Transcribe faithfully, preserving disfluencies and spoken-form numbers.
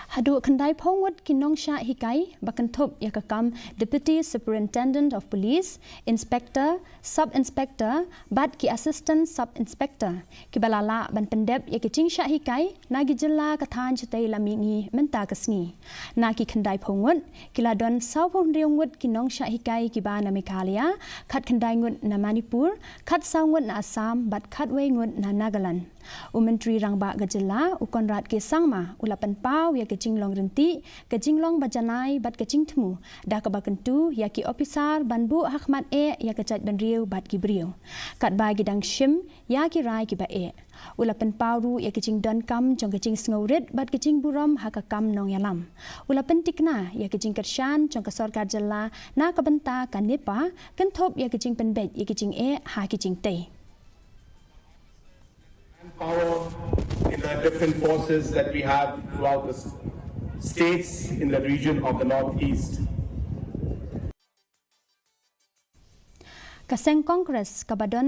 Haduh khyndai phew ngut ki nongshah hikai ba kynthup ïa ka kam Deputy Superintendent of Police, Inspector, Sub Inspector bad ki Assistant Sub Inspector kiba la lah ban pyndep ïa ki jingshah hikai na ki jylla ka thaiñ shatei lam mihngi mynta ka sngi. Na ki khyndai phew ngut ki la don saw phew hynriew ngut ki nongshah hikai kiba na Meghalaya, khat khyndai ngut na Manipur, khat saw ngut na Assam bad khat wei ngut na Nagaland. U Myntri Rangbah ka jylla u Conrad K Sangma u la pynpaw ïa ka jinglong ryntih, ka jinglong bajanai bad ka jingthmu da kaba kyntu ïa ki ophisar ban buh ha khmat eh ïa ka jaitbynriew bad ki briew. Katba ki dang shim ïa ki rai kiba eh, u la pynpaw ruh ïa ka jingdonkam jong ka jingsngewrit bad ka jingburom ha ka kam nongïalam. U la pyntikna ïa ka jingkyrshan jong ka sorkar jylla na ka bynta ka NEPA kynthup ïa ka jingpynbeit ïa ka jingeh ha ki jingtei. Power in the different forces that we have throughout the s- states in the region of the Northeast. Ka seng Congress kaba don